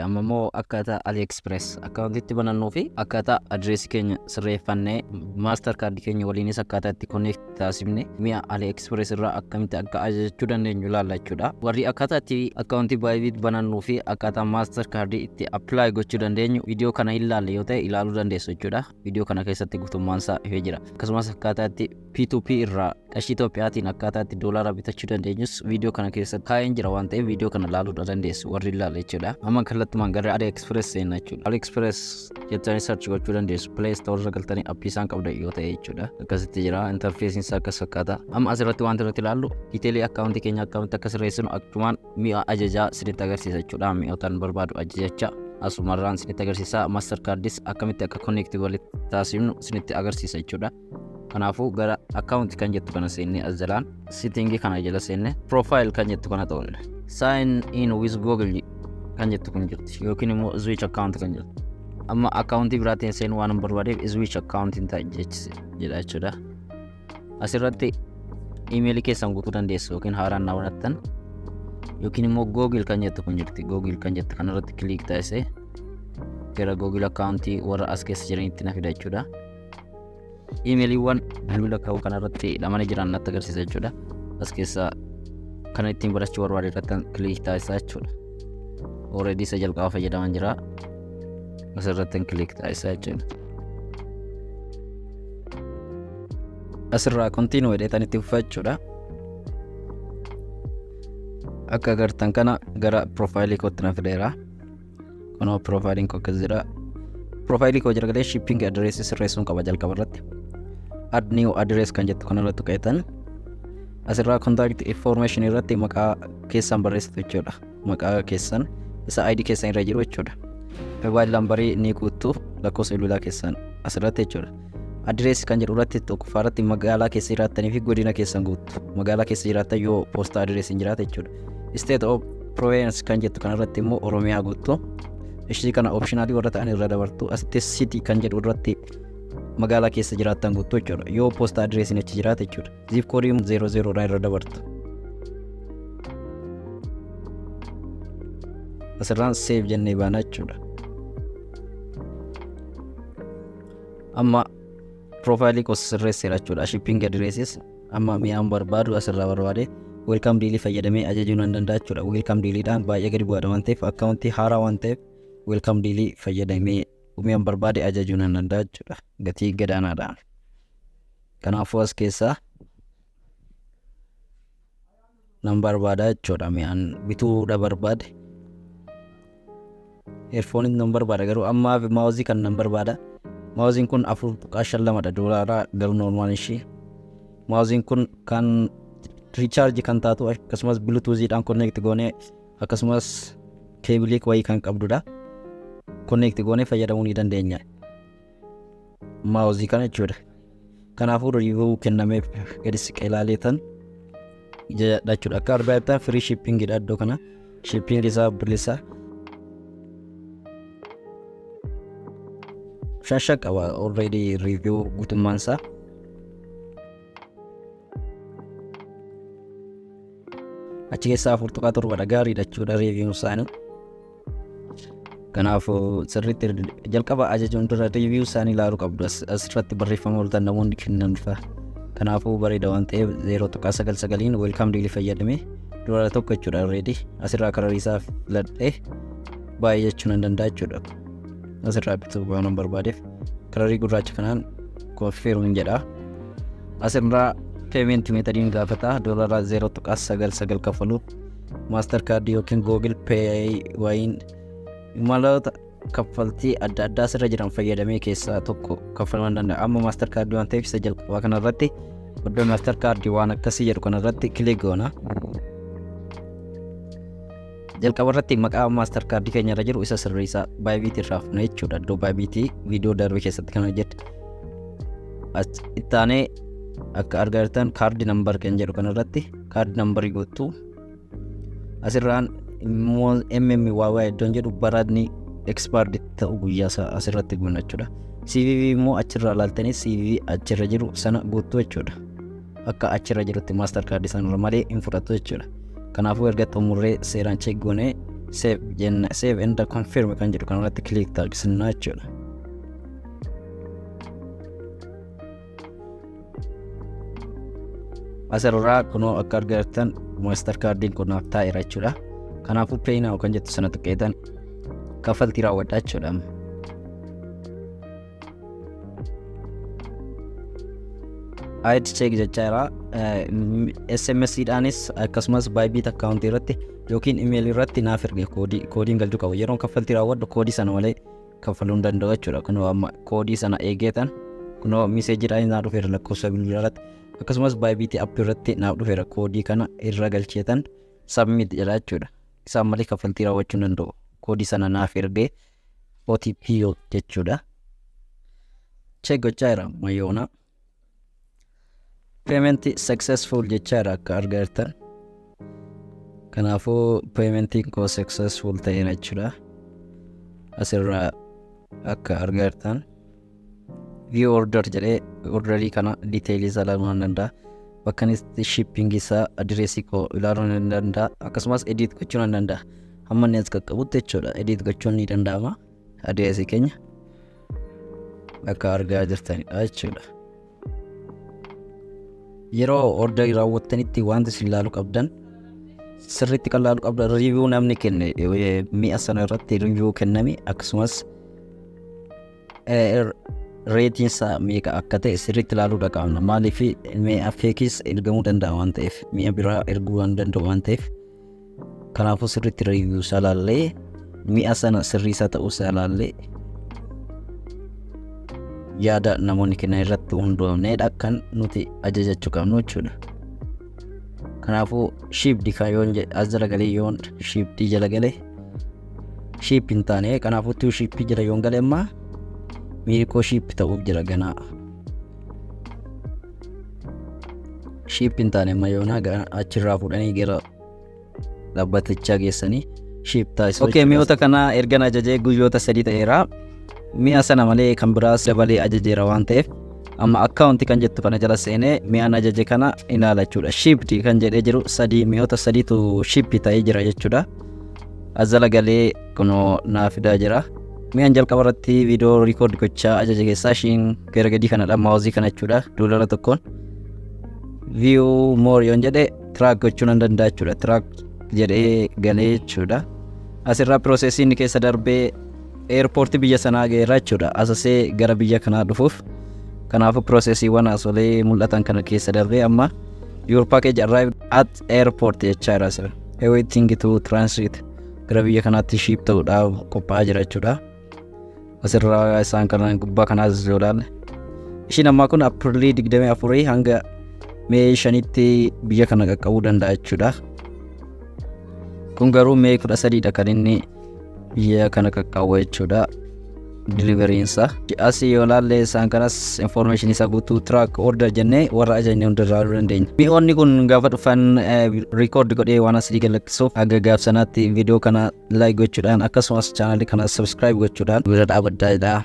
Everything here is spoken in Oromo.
Amma immoo akkaataa AliExpress akkaawuntiitti banannuu fi akkaataa adireesii keenya sirreeffannee maastar kaardii keenya waliinis akkaataa itti connect taasifne mi'a AliExpress irraa akkamitti akka ajajachuu dandeenyu ilaalla jechuudha. Warri akkaataa itti akkaawuntii Bybit banannuu fi akkaataa maastar kaardii itti apply gochuu dandeenyu viidiyoo kana hin laalle yoo ta'e ilaaluu dandeessu jechuudha. Viidiyoo kana keessatti guutummaan isaa ifee jira. Akkasumas akkaataa itti P2P irraa qarshii Itoophiyaatiin akkaataa itti doolaara bitachuu dandeenyus viidiyoo kana keessatti kaa'een jira waan ta'eef viidiyoo kana ilaaluu dandeessu warri ilaale jechuudha. Amma kallattumaan gara AliExpress seenna jechuudha. AliExpress jettanii search gochuu dandeessu. Play Store irra galtanii appii isaan qabdan yoo ta'e jechuudha. Akkasitti jira. Interfeesiin isaa akkas fakkaata. Amma asirratti wanti nuti ilaallu diiteelii akkaawuntii keenya akkamitti akka sirreessinu akkumaan mi'a ajajaa isinitti agarsiisa jechuudha. Mi'ootaan barbaadu ajajacha asumarraan isinitti agarsiisa. Master kaardis akkamitti akka connect walitti taasifnu isinitti agarsiisa jechuudha. Kanaafuu gara account kan jettu kana seennee as jalaan setting kana jala seenne profile kan jettu kana ta'uudha. Sign in with Google kan jettu kun jirti yookiin immoo switch account kan jettu. Amma akkaawuntii biraatiin seenuu waan hin barbaadeef switch account hin ta'a jedha jechuudha. Asirratti iimeelii keessan guutuu dandeessu yookiin haaraan na banattan yookiin immoo Google kan jettu kun jirti. Google kan jettu kanarratti click taasisee gara Google akkaawuntii warra as keessa jiranitti na fida jechuudha. Iimeeliiwwan bilbila ka'uu kanarratti hidhamanii jiran natti agarsiisa jechuudha. As keessa kana ittiin barachuu barbaade irratti click taasisaa jechuudha. Already isa jalqaba fayyadaman jira. Asirratti click taasisaa jechuudha. Asirraa continue jedheetan itti fufa jechuudha. Akka agartan kana gara piroofaayilii kootti na fideera. Kunoo piroofaayiliin koo akkas jedha. Piroofaayilii koo jala galee shipping address sirreessuun qaba jalqaba irratti. Add new address kan jettu kanarratti tuqeetan asirraa contact information irratti maqaa keessan barreessitu jechuudha. Maqaa keessan isa ID keessan irra jiru jechuudha. Mobile number ni guuttu lakkoofsa bilbilaa keessan asirratti jechuudha. Address kan jedhu irratti tokkoffaa irratti magaalaa keessa jiraattanii fi godina keessan guuttu. Magaalaa keessa jiraattan yoo poostaa address hin jiraate jechuudha. State of Province kan jettu kanarratti immoo Oromiyaa guuttu. Ishii kana optionaalii warra ta'an irra dabartu. Asitti city kan jedhu irratti magaalaa keessa jiraattan guuttu jechuudha. Yoo poostaa addressiin achi jiraate jechuudha. Zip koodii 00 dhaan irra dabartu. Asirraan save jennee baana jechuudha. Amma piroofaayilii koo sirreesseera jechuudha. Shipping addresses amma mi'aan barbaadu asirraa barbaade welcome deal fayyadamee ajajuu nan danda'a jechuudha. Welcome dealidhaan baay'ee gadi bu'aadha waan ta'eef akkaawuntii haaraa waan ta'eef welcome deal fayyadamee mi'aan barbaade ajajuu nan danda'a jechuudha. Gatii gadaanaadhaan. Kanaafuu as keessaa nan barbaada jechuudha. Mi'aan bituudha barbaade. Eerfooniin nan barbaada garuu ammaaf maawuzii kan nan barbaada. Maawuziin kun 4.52 dha doolaaraa garuu normaal ishii. Maawuziin kun kan riichaarji kan taatu akkasumas bilutuuziidhaan konneekti goonee akkasumas keebilii wayii kan qabdudha. Konneekti goonee fayyadamuu ni dandeenya. Maawuzii kana jechuudha. Kanaafuu riivuu kennameef gadi siqee ilaaleetan jedha jechuudha. Akka argaa jirtan firii shippingidha iddoo kana. Shipping isaa bilisa. Shasha qaba already review guutummaan isaa. Achi keessaa 4.7 dha gaariidha jechuudha review isaanii. Kanaafuu sirriitti jalqaba ajajuun dura review isaanii ilaaluu qabdu. Asirratti barreeffama ooltan namoonni kennan fa'a. Kanaafuu bareeda waan ta'eef 0.99 welcome deal fayyadamee $1 jechuudha already. Asirraa karaa isaa filadhee baay'ee jechuu nan danda'a jechuudha. Asirraa bituu waan hin barbaadeef kararii gurraacha kanaan confirm jedha. Asirraa payment methodiin gaafata doolaara 0.99 kaffalu master card yookiin Google Pay wayiin maloota kaffaltii adda addaa asirra jiran fayyadamee keessaa tokko kaffaluu nan danda'a. Amma master card waan ta'eef isa jalqabaa kanarratti iddoo master card waan akkasii jedhu kanarratti click goona. Jalqaba irratti maqaa master card keenya irra jiru isa sirrii isaa Bybit irraa fudhanna jechuudha. Iddoo Bybit viidiyoo darbe keessatti kan hojjette. As itti aanee akka argaa jirtan kaardi nambar kan jedhu kanarratti kaardi nambarii guutuu. Asirraan immoo MMYY iddoon jedhu baradni expired ta'u guyyaa isaa asirratti guunna jechuudha. CVV immoo achirraa ilaaltanii CVV achirra jiru sana guuttuu jechuudha. Akka achirra jirutti master card sanarra malee hin fudhattu jechuudha. Kanaafuu erga xumurree seeraan check goonee Save jenna, save and confirm kan jedhu kanarratti click taasisna jechuudha. Asirraa kunoo akka argattan master kaardiin kun naaf taa'eera jechuudha. Kanaafuu pay now kan jettu sana tuqqeetan kaffaltii raawwadha jechuudha. ID check jechaa jira. SMS dhaanis akkasumas Bybit akkaawuntii irratti yookiin email irratti naaf erge koodii, koodiin galchuu qaba. Yeroon kaffaltii raawwadhu koodii sana malee kaffaluu hin danda'u jechuudha. Kunoo amma koodii sana eegeetan kunoo miseejiidhaan naa dhufeera lakkoofsa bilbilaa irratti, akkasumas Bybit app irratti naaf dhufeera. Koodii kana irra galcheetan submit jedha jechuudha. Isaan malee kaffaltii raawwachuu hin danda'u. Koodii sana naaf ergee, OTP jechuudha. Check gochaa jira mayyoona. Payment successful jechaa jira akka argaa jirtan. Kanaafuu paymentiin koo successful ta'eera jechuudha. Asirraa akka argaa jirtan view order jedhee orderii kana detailii isaa ilaaluu nan danda'a. Bakka inni shipping isaa, adireesii koo ilaaluu nan danda'a. Akkasumas edit gochuu nan danda'a. Hamma inni as qaqqabutti jechuudha. Edit gochuun ni danda'ama. Adireesii keenya akka argaa jirtanidha jechuudha. Yeroo orderii raawwattanitti wanti isin ilaaluu qabdan, sirriitti kan ilaaluu qabdan, review namni kenne, mi'a sana irratti review kenname, akkasumas rateiin isaa meeqa akka ta'e sirriitti ilaaluu qabna. Maaliif? Mi'a fakeis ergamuu danda'a waan ta'eef, mi'a biraa erguu waan danda'u waan ta'eef. Kanaafuu sirriitti review isaa ilaallee, mi'a sana sirrii isaa ta'uu isaa ilaallee, yaada namoonni kennan irratti hundoofneedha kan nuti ajajachuu qabnu jechuudha. Kanaafuu shipped kan yoon as jala galee, yoon shipped jala galee, ship hin taane. Kanaafuu to ship jala yoon gale, ammaa miirikoo ship ta'uuf jira ganaa. Ship hin taane amma yoonaa achirraa fuudhanii gara dhaabbatichaa geessanii ship taasisu. Okay, mi'oota kana ergan ajajee guyyoota 3 ta'eera. Mi'a sana malee kan biraas dabalee ajajeera waan ta'eef, amma akkaawunti kan jettu kana jala seenee mi'aan ajaje kana ilaala jechuudha. Shipped kan jedhee jiru sadii, mi'oota sadiitu ship ta'ee jira jechuudha. As jala galee kunoo naa fidaa jira. Mi'aan jalqaba irratti viidiyoo record gochaa ajaje keessaa ishiin gara gadii kanadha, mouseii kana jechuudha, $1n. View more yoon jedhe track gochuu nan danda'a jechuudha. Track jedhee galee jechuudha. Asirraa processii inni keessa darbee airportii biyya sanaa ga'eera jechuudha. Asasee gara biyya kanaa dhufuuf. Kanaafuu processiiwwan asolee mul'atan kana keessa darbee amma your package arrived at airport jechaa jira asirra. Awaiting to transit, gara biyya kanaatti ship ta'uudhaaf qophaa'aa jira jechuudha. Asirraa isaan kana gubbaa kanaas yoo ilaalle, ishiin ammaa kun April 24 hanga May 5tti biyya kana qaqqabuu danda'a jechuudha. Kun garuu May 13dha kan inni biyya kana qaqqabu jechuudha. Deliveryiinsa. Asii yoo ilaalle isaan kanas information isaa guutuu track order jennee warra ajajne hunda ilaaluu dandeenya. Mi'oonni kun gaafa dhufan record godhee waan asii galakkisuuf, haga gaaf sanaatti viidiyoo kana like gochuudhaan akkasumas chaanalii kana subscribe gochuudhaan bira dhaabaddaa jedha.